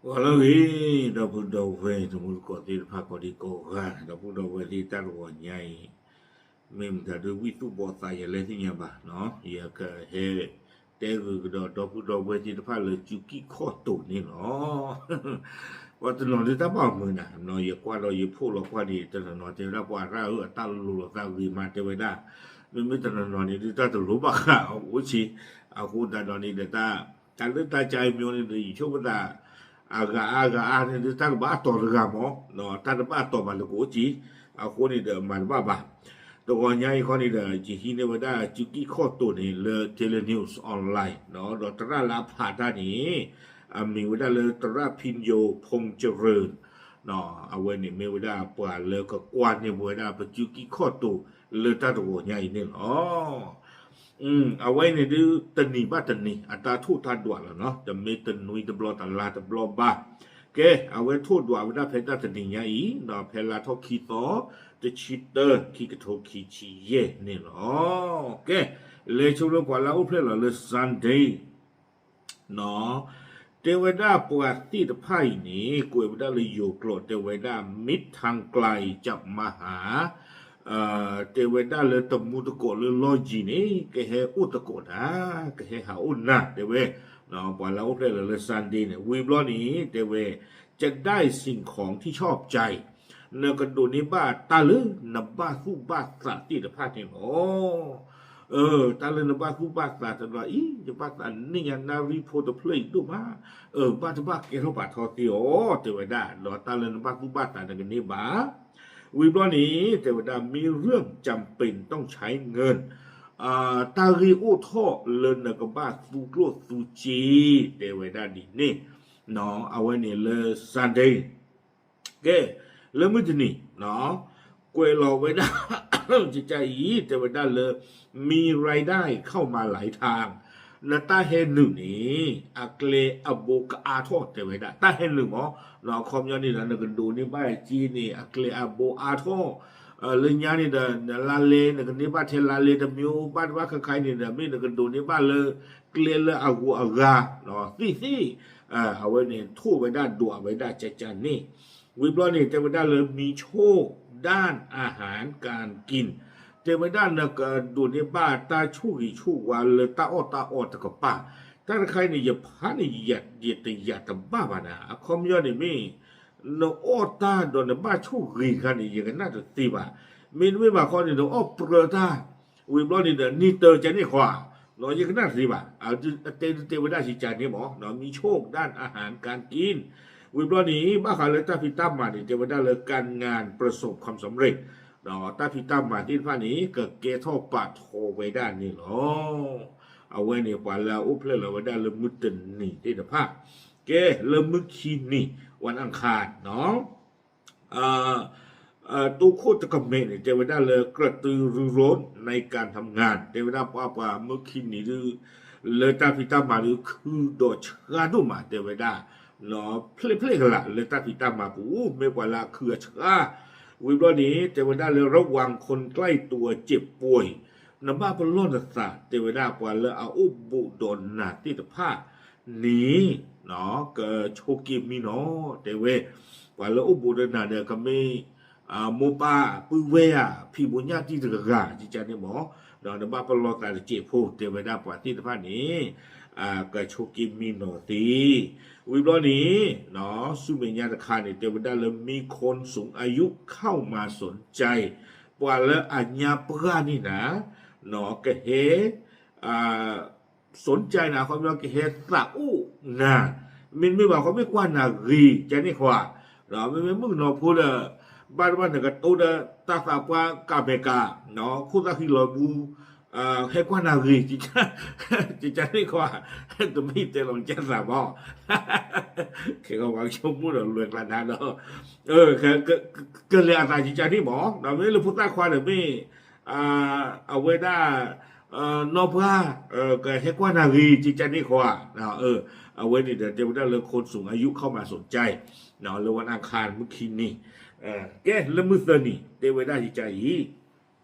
ဂီၤလၢအဂ့ၤ, ဒီပုၢ်ဒီဝဲၢ်တံၤသကိးသ့ၣ်တဖၣ်ကိးဒံကိးဂၤ, ဒီပုၢ်ဒီဝဲၢ်သ့ၣ်တၢ်တဂီၤညါအံၤ, မ့ၢ်မတၤဒုးဝံၣ်သူၣ်ဘီၣ်သးယၤလဲၣ်သ့ၣ်ညါဘၣ်နီၤ, ယကဟဲတဲဂ့ၤကဒီးဒီပုၢ်ဒီဝဲၢ်သ့ၣ်တဖၣ်လၢကၠူကံၢ်ခီၣ်တိာ်န့ၣ်လီၤ. ပှၤတနီၤဒုးတၢ်ဘၣ်မုာ်နၤ, ယကွၢ်ဒီးယဖှိၣ်လီၤကွၢ်ဒံး တနီၤနီၤတဲဝဲဒၣ်ပှၤရၣ်ဧၢ အတၢ်လိၤလိာ်သးဂ့ၤမးတဲဝဲဒၣ်, မ့မ့ၢ်တနီၤနီၤန့ၣ်ဒုးတၢ်တလိၤဘၣ်ဃးအိၣ်ဆံး, အဃိသတးဒီးန့ၣ်ဒီးတၢ် တၢ်လၢတၢ်ကါအံၤမ့ၢ်န့ၣ်ဒီး ယဆိကမိၣ်သး အဂၤအါဂၤအါန့ၣ်ဒုးတၢ်ကဘၣ်အတီၤတဂၤမး, တၢ်တဘၣ်အတီၤဘၣ်လၢကအိၣ်ကံ, အဃိန့ၣ်ဒီးမၤတဘၣ်ဘၣ်. တဂီၤညါအံၤခီန့ၣ်ဒီး ယဟံးန့ၢ်ဝဲဒၣ်ကၠူကံၢ်ခီၣ်တိာ်န့ၣ်လၢ Daily News Online ဒီးသရၣ်လၢအဖးတၢ်န့ၣ် အမံၤဝဲဒၣ်လၢသရၣ်ဖံယိၤ ဖူကရၢၣ် အဝဲန့ၣ်မ့ၢ်ဝဲဒၣ်ပှၤလၢကကွၢ်န့ၢ်ဝဲဒၣ်ပကၠူကံၢ်ခီၣ်တိာ်လၢတၢ်တဂီၤညါအံၤန့ၣ်လီၤ. အဝဲန့ၣ်ဒုးတနံၤဘၣ်တနံၤ အတၢ်ထိၣ်တၢ်ဒွးလီၤနီၤ, တမ့ၢ်တနွံတဘျီတလါတဘျီဘၣ်. ကဲ, အဝဲထိၣ်ဒွးဝဲဒၣ်ဖဲတၢ်တနံၤညါအံၤ ဒီးဖဲလါထီၣ်ခံသီ တဆံတၢ ခံကထိခံဆံယဲၢ်န့ၣ်လီၤ. ကဲ, လဲၤဆိလၢပှၤလၢအအိၣ်ဖျဲၣ်လီၤလၢ Sunday တဲဝဲဒၣ်ပှၤသ့ၣ်တဖၣ်အံၤန့ၣ် ကွဲးဝဲဒၣ်လၢယိၤကျိာ် တဲဝဲဒၣ် မ့ၢ်ထၢင်ကျါအံၤကမၤဟး တဲဝဲဒၣ်လၢတမူတကိးလၢလီၢ်ယံၤန့ၣ် ကဟဲအိၣ်တကိးနၤ, ကဟဲဟးအိၣ်နၤ တဲဝဲ, ပှၤလၢအအိၣ်ဖျဲၣ်လီၤလၢ Sunday န့ၣ် ဝံၤဘျီန့ၣ် တဲဝဲ จะได้สิ่งของที่ชอบใจ နကဒိးန့ၢ်ဘၣ်တၢ်လၢနဘၣ်သူၣ်ဘၣ်သးသ့ၣ်တဖၣ်န့ၣ်လီၤ. တၢ်လၢနဘၣ်သူၣ်ဘၣ်သးတဘျီအံၤ ယဘၣ်သးန့ၢ်ညါနၣ်ရံၣ်ဖိတဖျၢၣ်အံၤဒိၣ်မး, ဘၣ်တဘၣ်ကဲထီၣ်ပာ်ထီသ့အီၤ တဲဝဲဒၣ်, ဒီးတၢ်လၢနဘၣ်သူၣ်ဘၣ်သးနကန့ၢ်ဘၣ် ဝံၤဘျီန့ၣ် တဲဝဲဒၣ် มีเรื่องจำเป็นต้องใช้เงิน တၢ်ဂ့ၢ်အိၣ်ထီၣ်လၢနကဘၣ်သူကျိၣ်သူစ့ တဲဝဲဒၣ်ဒ်န့ၣ်, အဝဲန့ၣ်လၢ Sunday ကဲ, လၢမုၢ်တနံၤ ကွဲးလီၤဝဲဒၣ် ကကအံၤ တဲဝဲဒၣ်လၢ มีรายได้เข้ามาหลายทาง နတၢ်ဟဲနုာ်န့ၣ် အကျဲအဘိကအါထီၣ် တဲဝဲဒၣ် တၢ်ဟဲနုာ်မး, အခီပညီန့ၣ်ဒီး နကဒိးန့ၢ်ဘၣ်စ့န့ၣ် အကျဲအဘိအါထီၣ်, လၢညါန့ၣ်ဒီး နလါလဲ နကန့ၢ်ဘၣ်ထဲလါလဲတမံၤ ဘၣ်တဘၣ်ခါခါအံၤန့ၣ်ဒီး မ့ၢ်နကဒိးန့ၢ်ဘၣ်လၢ ကျဲလၢအဂုၤအဂၤ သ့ၣ်သ့ၣ်, အဝဲန့ၣ်ထိၣ်ဝဲဒၣ်ဒွးဝဲဒၣ်ကကန့ၣ်, ဝံၤဘျီန့ၣ် တဲဝဲဒၣ်လၢ มีโชคด้านอาหารการกิน တဲဝဲဒၣ်နကဒိးန့ၢ်ဘၣ်တၢ်ဆိၣ်ဂ့ၤဆိၣ်ဝါလၢတၢ်အီၣ်တၢ်အီတကပၤ, တၢ်တခါအံၤန့ၣ် ယဖးန့ၣ် ယတယာ်တဘၣ်ဘၣ်နၤ, အခီပညီန့ၣ်မ့ၢ် နအီၣ်တၢ်ဒီးနဘၣ်ဆိၣ်ဂ့ၤတခါန့ၣ် ယကနၣ်တသ့ဘၣ်, မ့တမ့ၢ်ဘၣ်ခီန့ၣ် နအီၣ်ပြၢတၢ် ဝံၤဘျီန့ၣ်ဒီး နံၤတၢကန့ၣ်ခွါ, ယကနၣ်တသ့ဘၣ်, အတဲတဲဝဲဒၣ်ကကန့ၣ်မး มีโชคด้านอาหารการกิน ဝံၤဘျီန့ၣ် ဘၣ်ဃးလၢတၢ်ဖံးတၢ်မၤန့ၣ် တဲဝဲဒၣ်လၢ การงานประสบความสำเร็จ တၢ်ဖံးတၢ်မၤသ့ၣ်တဖၣ်န့ၣ် ကကဲထီၣ်ပာ်ထီဝဲဒၣ်န့ၣ်လီၤ. အဝဲန့ၣ်ပှၤလၢအအိၣ်ဖျဲၣ်လီၤဝဲဒၣ်လၢမုၢ်တနံၤသ့ၣ်တဖၣ်, ကဲလၢမုၢ်ခံနံၤ วันอังคาร တိခိၣ်တကမဲာ်န့ၣ် တဲဝဲဒၣ်လၢ กระตือรือร้นในการทำงาน တဲဝဲဒၣ်ပှၤပှၤမုၢ်ခံနံၤဒုး လၢတၢ်ဖံးတၢ်မၤဒုးခုဒီးဆှါဒိၣ်မး တဲဝဲဒၣ် ဖျဲၣ်ဖျဲၣ်ကလာ်လၢတၢ်ဖံးတၢ်မၤပူၤ မ့ၢ်ပှၤလၢအခုအဆှါ, ဝံၤဘျီန့ၣ် တဲဝဲဒၣ်လၢ ระวังคนใกล้ตัวเจ็บป่วย နဘၣ်ပလီၢ်နသး တဲဝဲဒၣ်ပှၤလၢအအိၣ်ဘူးဒီးနၤသ့ၣ်တဖၣ်န့ၣ် ကဆိးက့ၤမံနီၤ တဲဝဲ, ပှၤလၢအိၣ်ဘူးဒီးနၤဒီး ကမ့ၢ် မိၢ်ပၢ်ပုၢ်ဝဲၢ်ဧါ ဖံးဘိညၣ်တံၢ်တဂၤဂၤ ကကန့ၣ်မး, ဒီးနဘၣ်ပလီၢ်သးတစဲးဖိ တဲဝဲဒၣ်ပှၤသ့ၣ်တဖၣ်န့ၣ် ကဆိးက့ၤမံနီၤသ့, ဝံၤဘျီန့ၣ် ဆူမဲာ်ညါတခါန့ၣ် တဲဝဲဒၣ်လၢ มีคนสูงอายุเข้ามาสนใจ ပှၤလၢအညါပှၢ်န့ၣ်နၤ ကဟဲ สนใจနၤ ခီပညီကဟဲသးအိၣ်နၤ, မ့တမ့ၢ်ဘၣ်ခီမ့ၢ်ကွၢ်နၤဂ့ၤ ကန့ၣ်ခွါ, မ့မ့ၢ်မုၣ်ကနီၤဖိဒီး ဘၣ်တဘၣ်နကတိၤဒီးတၢ်သးပှၢ်ကးမဲာ်ကး, ခိၣ်သၣ်ဃံလီၤဘူ ဟဲကွၢ်နၤဂ့ၤ ကကန့ၣ်ခွါ, တမ့ၢ်တဲလီၤကသးဘၣ်, ခဲကီးပှၤကဆိကမိၣ်ဒီးလွဲၢ်ကျါနၤဒီး ကလဲၤအသးကကန့ၣ်မး, ဒီးမ့ၢ်လၢဖိသၣ်ခွါဒီးမ့ၢ် အဝဲဒၣ် နီၢ်ပှၢ် ကဟဲကွၢ်နၤဂ့ၤ ကကန့ၣ်ခွါ, အဝဲန့ၣ်ဒီးတဲဝဲဒၣ်လၢ คนสูงอายุเข้ามาสนใจ လၢวันอังคารမုၢ်ခံနံၤ, ကဲလၢမုၢ်သၢနံၤ တဲဝဲဒၣ်ကကအံၤ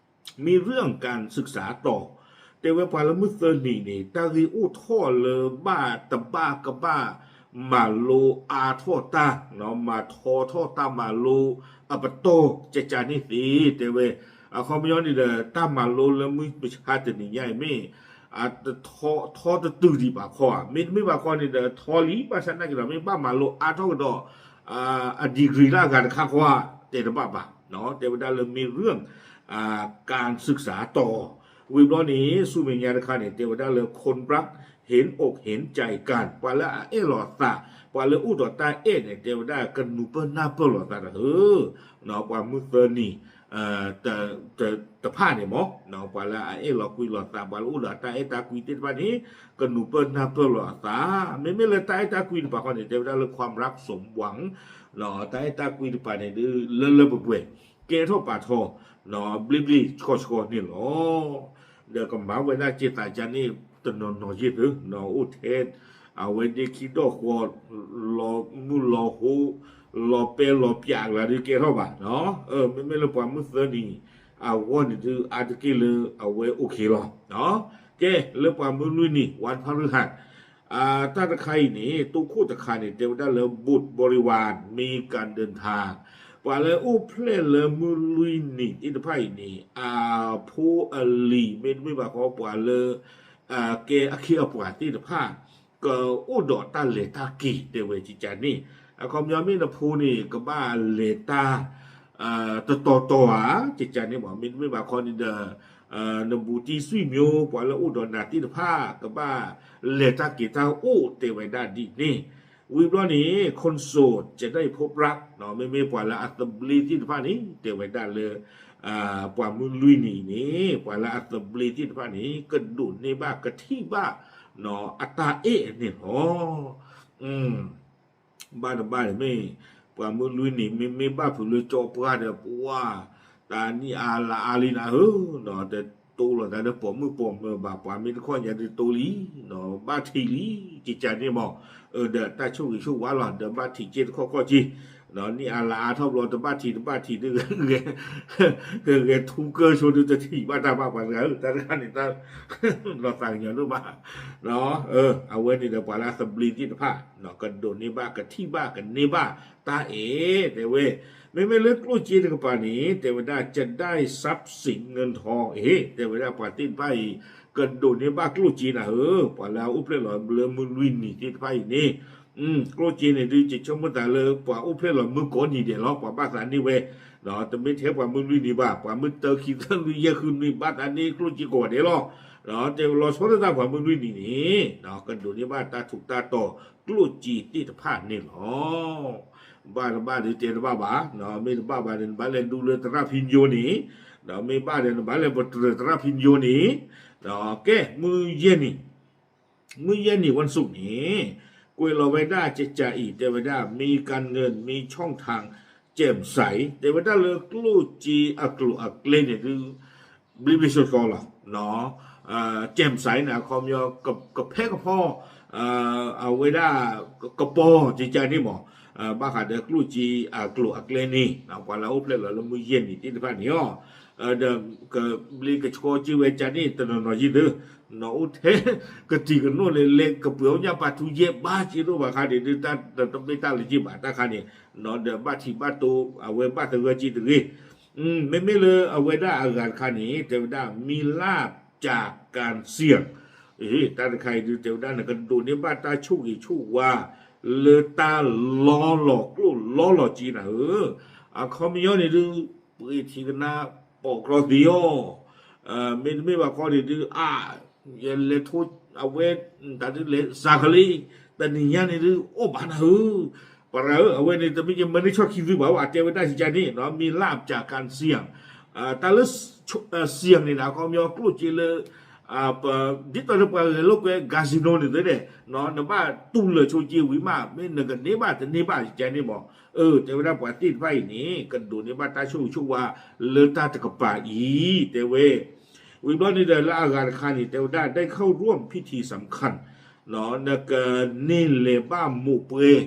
มีเรื่องการศึกษาต่อ တဲဝဲပှၤလၢမုၢ်သၢနံၤန့ၣ် တၢ်ဂ့ၢ်အိၣ်ထီၣ်လၢဘၣ်တဘၣ်ကဘၣ် မၤလိအါထီၣ်တၢ်, မၤထီထီၣ်တၢ်မၤလိအပတီၢ် ကကန့ၣ်သ့ တဲဝဲ. အခီပညီန့ၣ်ဒီး တၢ်မၤလိလၢမုၢ်မဆါတနံၤညါအံၤမ့ၢ် ထီတတုၤဒံးဘၣ်ခီဧါ, မ့တမ့ၢ်ဘၣ်ခီန့ၣ်ဒီး ထီလံ ဘၣ်ဆၣ်သနာ်က့ဒီး မ့ၢ်ဘၣ်မၤလိအါထီၣ်ကဒီး အ degree လၢအဂၤတခါခီဧါ, တဲတဘၣ်ဘၣ်, တဲဝဲဒၣ်လၢမ့ၢ် เรื่อง การศึกษาต่อ ဝံၤဘျီန့ၣ် ဆူမဲာ်ညါတခါန့ၣ် တဲဝဲဒၣ်လၢ คนรักเห็นอกเห็นใจกัน ပှၤလၢအအဲၣ်လီၤသး, ပှၤလၢအိၣ်ဒီးတၢ်အဲၣ်န့ၣ် တဲဝဲဒၣ်ကနၢ်ပၢၢ်နၢ်ပၢၢ်လိာ်သးတၢ်ဧၢ, ပှၤမုၢ်သၢနံၤ တဖၣ်န့ၣ်မ့ၢ် ပှၤလၢအအဲၣ်လီၤကွံလိာ်သး ပှၤလၢအိၣ်ဒီးတၢ်အဲၣ်တၢ်ကွံသ့ၣ်တဖၣ်န့ၣ် ကနၢ်ပၢၢ်နၢ်ပၢၢ်လိာ်အသး, မ့မ့ၢ်လၢတၢ်အဲၣ်တၢ်ကွံတဖၣ်ခီန့ၣ် တဲဝဲဒၣ်လၢ ความรักสมหวัง တၢ်အဲၣ်တၢ်ကွံတဖၣ်န့ၣ်ဒုး လၢလၢပှဲၤပှဲၤ ကဲထီၣ်ပာ်ထီၣ် ဘျ့ဘျ့ဆှီဆှီန့ၣ်လီၤ. ဒီးကမၤဝဲဒၣ်က့ၤသးကန့ၣ် တနီၤနီၤယ့ၢ်သု အိၣ်ထဲ အဝဲဒၣ်ခံဒီၣ်ဃီ လီၤမုၢ်လီၤဟိ လီၤပဲလီၤပၠးကလၤဒုးကဲထီၣ်ဘၣ်, မ့မ့ၢ်လၢပှၤမုၢ်သၢနံၤအဂီၢ်န့ၣ်ဒုး အါတက့ၢ်လၢအဝဲ okay လီၤ. ကဲ လၢပှၤမုၢ်လွံၢ်နံၤ วันพฤหัส တၢ်တခါအံၤန့ၣ် တိခိၣ်တခါန့ၣ် တဲဝဲဒၣ်လၢ บุตรบริวารมีการเดินทาง ပှၤလၢအိၣ်ဖျဲၣ်လၢမုၢ်လွံၢ်နံၤသ့ၣ်တဖၣ်အံၤန့ၣ် အဖိအလံၤ မ့တမ့ၢ်ဘၣ်ခီ ပှၤလၢ ကဲအခ့အပှၤသ့ၣ်တဖၣ် ကအိၣ်ဒီးတၢ်လဲၤတၢ်က့ၤ တဲဝဲကကန့ၣ်, အခီပညီမ့ၢ်နဖိန့ၣ် ကဘၣ်လဲၤတၢ် တတီၤတီၤဧါ ကကန့ၣ်မ့ၢ် မ့တမ့ၢ်ဘၣ်ခီန့ၣ်ဒီး နဘူးတံၢ်ဆွံၣ်မၠိ ပှၤလၢအိၣ်ဒီးနၤသ့ၣ်တဖၣ် ကဘၣ်လဲၤတၢ်က့ၤတၢ်အိၣ် တဲဝဲဒၣ်ဒ်န့ၣ်, ဝံၤဘျီန့ၣ် คนโสดจะได้พบรัก မ့မ့ၢ်ပှၤလၢအသဘျ့သ့ၣ်တဖၣ်န့ၣ် တဲဝဲဒၣ်လၢ ပှၤမုၢ်လွံၢ်နံၤအံၤန့ၣ် ပှၤလၢအသဘျ့သ့ၣ်တဖၣ်န့ၣ် ကဒိးန့ၢ်ဘၣ်ကထံၣ်ဘၣ် အတၢ်အဲၣ်န့ၣ်လီၤ. ဘၣ်တဘၣ်န့ၣ်မ့ၢ် ပှၤမုၢ်လွံၢ်နံၤ မ့မ့ၢ်ဘၣ်ဖုးလၢကၠီပှၢ်ဒီး ပှၤ တၢ်နံၣ်အါလါအါလံနၤဧၢ, တတိလိာ်သးဒီးပိာ်မုၣ်ပိာ်မၢၤဘၣ် ပှၤမ့ၢ်တခီညါဒုးတိလံ ဘၣ်ထံးလံ ကကန့ၣ်မ့ၢ်, ဒီးတၢ်ဆိၣ်ဂ့ၤဆိၣ်ဝါလီၤ ဒီးဘၣ်ထံးက့တခီခီက့ နံၣ်အါလါအါထီၣ်ဘျီ တဘၣ်ထံးတဘၣ်ထံးဒုး ဂဲၤထူကၢဆိဒုး တထံးဘၣ်တၢ်ဘၣ်ပှၤတဂၤဧၢ တၢ်တခါန့ၣ် တၢ်လီၤသးကညီၤဒိၣ်မး, အဝဲန့ၣ်ဒီးပှၤလၢအသဘျ့သ့ၣ်တဖၣ် ကဒိးန့ၢ်ဘၣ်ကထံၣ်ဘၣ်ကန့ၢ်ဘၣ်တၢ်အဲၣ် တဲဝဲ, မ့မ့ၢ်လၢကျိၣ်စ့တကပၤန့ၣ် တဲဝဲဒၣ် จะได้ทรัพย์สินเงินทอง အ့ တဲဝဲဒၣ်ပှၤသ့ၣ်တဖၣ်အံၤ ကဒိးန့ၢ်ဘၣ်ကျိၣ်စ့နၤဧၢ, ပှၤလၢအအိၣ်ဖျဲၣ်လီၤလၢမုၢ်လွံၢ်နံၤသ့ၣ်တဖၣ်အံၤန့ၣ် ကျိၣ်စ့န့ၣ်ဒုး ယဆိကမိၣ်သးလၢပှၤအိၣ်ဖျဲၣ်လီၤမုၢ်ကိးနံၤဒဲးလီၤ ပှၤဘၣ်သးန့ၢ်ဝဲ, တမ့ၢ်ထဲပှၤမုၢ်လွံၢ်နံၤဘၣ် ပှၤမုၢ်တၢ ခံ သၢ လွံၢ် ယဲၢ် ဃု နွံ ဘၣ်သးန့ၢ်ကျိၣ်စ့ကိးဂၤဒဲးလီၤ. တဲလီၤဆီဒၣ်တၢ်ပှၤမုၢ်လွံၢ်နံၤန့ၣ် ကဒိးန့ၢ်ဘၣ်တၢ်ထူးတၢ်တီၤကျိၣ်စ့သ့ၣ်တဖၣ်န့ၣ်လီၤ. ဘၣ်တဘၣ်ဒုးတဲတဘၣ်ဘၣ်, မ့ၢ်တဘၣ်ဘၣ်ဒီး နဘၣ်လဲၤဒူလၢသရၣ်ဖံညိန့ၣ်, မ့ၢ်ဘၣ်ဒီး နဘၣ်လဲၤပတြၢၤသရၣ်ဖံညိန့ၣ်, ကဲ မုၢ်ယဲၢ်နံၤ မုၢ်ယဲၢ်နံၤ วันศุกร์ န့ၣ် ကွဲးလီၤဝဲဒၣ်ကကအံၤ တဲဝဲဒၣ် มีการเงิน มีช่องทางแจ่มใส တဲဝဲဒၣ်လၢကျိၣ်စ့အကျိၤအကျဲန့ၣ်ဒုး ဘျ့ဘျ့ဆှီဆှီလီၤ. แจ่มใส န့ၣ် အခီပညီ ကဖဲကဖီ အဝဲဒၣ် ကပီၤကကန့ၣ်မ့ၢ် ဘၣ်ဃးဒီးကျိၣ်စ့အကျိၤအကျဲန့ၣ် ပှၤလၢအအိၣ်ဖျဲၣ်လီၤလၢမုၢ်ယဲၢ်နံၤသ့ၣ်တဖၣ်န့ၣ်လီၤ. ဒီးကဘျ့ကဆှီက့ၤဝဲကန့ၣ် တနီၤနီၤယ့ၢ်သု, နအိၣ်ထဲ ကတံၤကနိၣ်န့ၣ် လဲၤကပှဲၤအိၣ်ညၣ်ပာ်ထူယဲၢ်ဘါက့ၤဒိၣ်ဘၣ်ခါန့ၣ်ဒုး တၢ်တမ့ၢ်တၢ်လၢက့ၤဘၣ်တၢ်ခါန့ၣ်, ဒီးဘၣ်ထံးဘၣ်တိ အဝဲဘၣ်သဂၢၢ်က့ၤတဂ့ၤ. မ့မ့ၢ်လၢအဝဲဒၣ်အဂၤတခါန့ၣ် တဲဝဲဒၣ် มีลาภจากการเสี่ยง တၢ်တခါအံၤဒုး တဲဝဲဒၣ် နကဒိးန့ၢ်ဘၣ်တၢ်ဆိၣ်ဂ့ၤဆိၣ်ဝါ လၢတၢ်လီလီၤကျိၣ်လီလီၤစ့နၤဧၢ, အခီပညီန့ၣ်ဒုး ပှ့ၤထံကနါပိာ်ကြီသ့အီၤ, မ့တမ့ၢ်ဘၣ်ခီန့ၣ်ဒုး အါ ယလဲၤထိ အဝဲ တၢ်ဒုးလဲၤစးကလံ တနံၤညါန့ၣ်ဒုး အိၣ်ဘၣ်နၤဧၢ, ပှၤတဂၤဧၢ အဝဲန့ၣ် တမ့ၢ်ယမၢန့ၢ်ဆီၣ်ခံသုဘၣ် အတဲဝဲဒၣ်ကကန့ၣ် มีลาภจากการเสี่ยง တၢ်လၢ เสี่ยง န့ၣ် အခီပညီကျိၣ်စ့လၢ ဒ်သိးလၢပှၤဂဲၤလိာ်ကွဲ casino န့ၣ်သ့ၣ်န့ၣ် နဘၣ်တူၢ်လၢာ်ဆိက့ဝံၤမး မ့ၢ်နကန့ၢ်ဘၣ်တန့ၢ်ဘၣ်ကကန့ၣ်မ့ၢ်, တဲဝဲဒၣ်ပှၤသ့ၣ်တဖၣ်အံၤန့ၣ် ကဒိးန့ၢ်ဘၣ်တၢ်ဆိၣ်ဂ့ၤဆိၣ်ဝါလၢတၢ်တကပၤအံၤ တဲဝဲ ဝံၤဘျီန့ၣ်ဒီးလၢအဂၤတခါန့ၣ် တဲဝဲဒၣ် ได้เข้าร่วมพิธีสำคัญ နကန့ၢ်လဲၤဘၣ်မိၢ်ပှဲၤ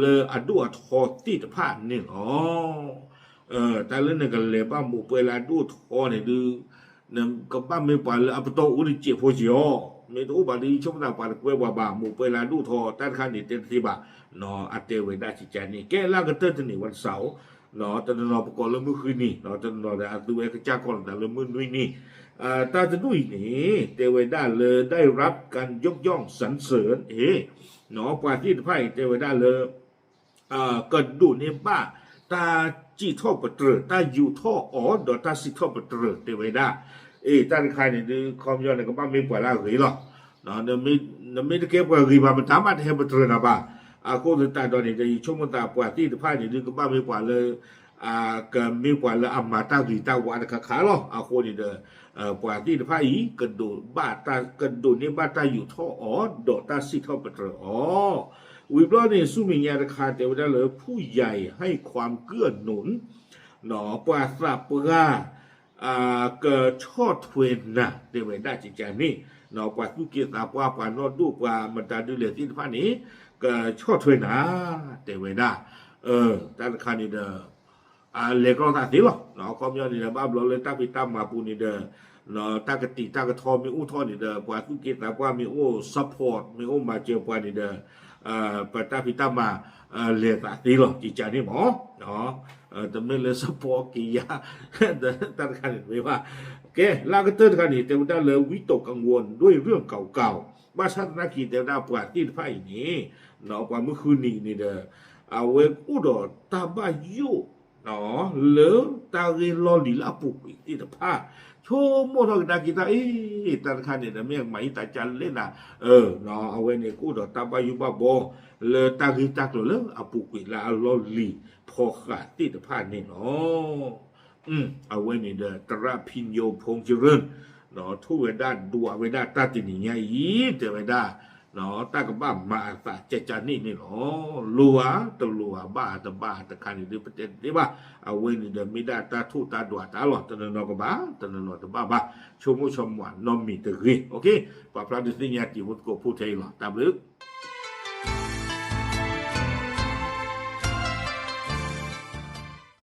လၢအဒိၣ်အထီသ့ၣ်တဖၣ်န့ၣ်လီၤ. တၢ်လၢနကလဲၤဘၣ်မိၢ်ပှဲၤလၢအဒိၣ်အထီန့ၣ်ဒုး နကဘၣ်မ့ၢ်ပှၤလၢအပတီၢ်အိၣ်တစဲးဖိက့ၤအီၤ မ့ၢ်တအိၣ်ဘၣ်ဒီး ယဆိကမိၣ်သးပှၤတကွဲပှၤဘၣ်, မိၢ်ပှဲၤလၢအဒိၣ်ထီၣ် တၢ်တခါန့ၣ်တဲတသ့ဘၣ်, အတဲဝဲဒၣ်ကကန့ၣ် ကဲလၢအကတၢၢ်တန့ၢ်ဝဲတစးအိၣ်, တနီၤနီၤပကိးလၢမုၢ်ဃုနံၤ, တနီၤဒီးအသုဝဲကစၢ်ကီၢ်လီၤသးလၢမုၢ်နွံနံၤ, တၢ်တဒူၣ်အံၤန့ၣ် တဲဝဲဒၣ်လၢ ได้รับการยกย่องสรรเสริญ အ့ ပှၤသ့ၣ်တဖၣ်အံၤတဲဝဲဒၣ်လၢ ကဒိးန့ၢ်ဘၣ် တၢ်စံးထီၣ်ပတြၢၤ တၢ်ယူးထီၣ်အီၤ ဒီးတၢ်စံးထီၣ်ပတြၢၤတဲဝဲဒၣ်, အ့ တၢ်တခါန့ၣ်ဒုး ခီပညီန့ၣ် ကဘၣ်မ့ၢ်ပှၤလၢအဂ့ၤလီၤ. နမ့ၢ်တကဲပှၤဂ့ၤဘၣ်မတၤမး တဟဲပတြၢၤနၤဘၣ်. အဃိသတးဒီးန့ၣ်ဒီး ယဆိကမိၣ်သးပှၤသ့ၣ်တဖၣ်န့ၣ်ဒုး ကဘၣ်မ့ၢ်ပှၤလၢ ကမ့ၢ်ပှၤလၢအမၤတၢ်ဂ့ၤတၢ်ဝါတခါခါလီၤ. အဃိန့ၣ်ဒီး ပှၤသ့ၣ်တဖၣ်အံၤ ကဒိးဘၣ်တၢ် ကဒိးန့ၢ်ဘၣ်တၢ်ယူးထီၣ်အီၤ ဒီးတၢ်စံးထီၣ်ပတြၢၤအီၤ, ဝံၤဘျီန့ၣ် ဆူမဲာ်ညါတခါ တဲဝဲဒၣ်လၢ ผู้ใหญ่ให้ความเกื้อหนุน ပှၤသးပှၢ် ကဆီၣ်ထွဲနၤ တဲဝဲဒၣ်ကကန့ၣ်, ပှၤသူၣ်က့သးပှၢ် ပှၤနီၢ်ဒိၣ် ပှၤမတၤဒုးလဲၣ်သ့ၣ်တဖၣ်န့ၣ် ကဆီၣ်ထွဲနၤ တဲဝဲဒၣ်, တၢ်တခါန့ၣ်ဒီး လဲၤကျီသးသ့လီၤ. ခီပညီန့ၣ်ဒီး ဘၣ်ဘျီလၢတၢ်ဖံးတၢ်မၤပူၤန့ၣ်ဒီး တၢ်ကတံာ်တၢ်ကထီမ့ၢ်အိၣ်ထီၣ်န့ၣ်ဒီး ပှၤသူၣ်က့သးပှၢ်မ့ၢ်အိၣ် support မ့ၢ်အိၣ်မၤစၢၤပှၤန့ၣ်ဒီး ပတၢ်ဖံးတၢ်မၤ လဲၤသးသ့လီၤ ကကန့ၣ်မး, တမ့ၢ်လၢ support က့ၤယၤ တၢ်တခါန့ၣ်တမ့ၢ်ဘၣ်. ကဲ လၢအကတၢၢ်တခါန့ၣ် တဲဝဲဒၣ်လၢ วิตกกังวลด้วยเรื่องเก่าๆ ဘၣ်ဆၣ်သနာ်က့ တဲဝဲဒၣ်ပှၤသ့ၣ်တဖၣ်အံၤန့ၣ် ပှၤမုၢ်ဃုနံၤန့ၣ်ဒီး အဝဲအိၣ်ဒီးတၢ်ဘၣ်ယိၣ် လၢတၢ်ဂ့ၢ်လီၢ်လံၤလၢအပူၤကွံာ်သ့ၣ်တဖၣ် ဆိကမိၣ်ထီၣ်ကဒါက့ၤတၢ်အံၤ တၢ်တခါန့ၣ်ဒီး မ့ၢ်မၤဟံးသးကလဲၣ်နၤ, အဝဲန့ၣ်ကအိၣ်ဒီးတၢ်ဘၣ်ယိၣ်ဘၣ်ဘီ လၢတၢ်ဂ့ၢ်တၢ်ကျိၤလၢအပူၤကွံာ်လၢအလီၢ်လံၤဖီဃးသ့ၣ်တဖၣ်န့ၣ်လီၤ. အဝဲန့ၣ်ဒီး သရၣ်ဖံညိဖီကရၢၢ် ထိၣ်ဝဲဒၣ်ဒွးဝဲဒၣ်တၢ်တနံၤညါအံၤ တဲဝဲဒၣ် တၢ်ကဘၣ်မၤအသးကကန့ၣ်န့ၣ်လီၤ. လိၣ်ဧါ တလိၣ်ဧါ ဘၣ်ဧါ တဘၣ်ဧါ တခါန့ၣ်ဒုး ပတဲတသ့ဘၣ်. အဝဲန့ၣ်ဒီးမ့ၢ်ဒၣ်တၢ်ထိၣ်တၢ်ဒွးတၢ်လီၤ. တနီၤနီၤကဘၣ် တနီၤနီၤတဘၣ်ဘၣ်. ဆိကမိၣ်ဆိကမးနီတမံၤတဂ့ၤ. ပာ်ဖျါဒုးသ့ၣ်ညါတံၤဖိသကိးဖိထဲအံၤလီၤ. တၢ်ဘျုး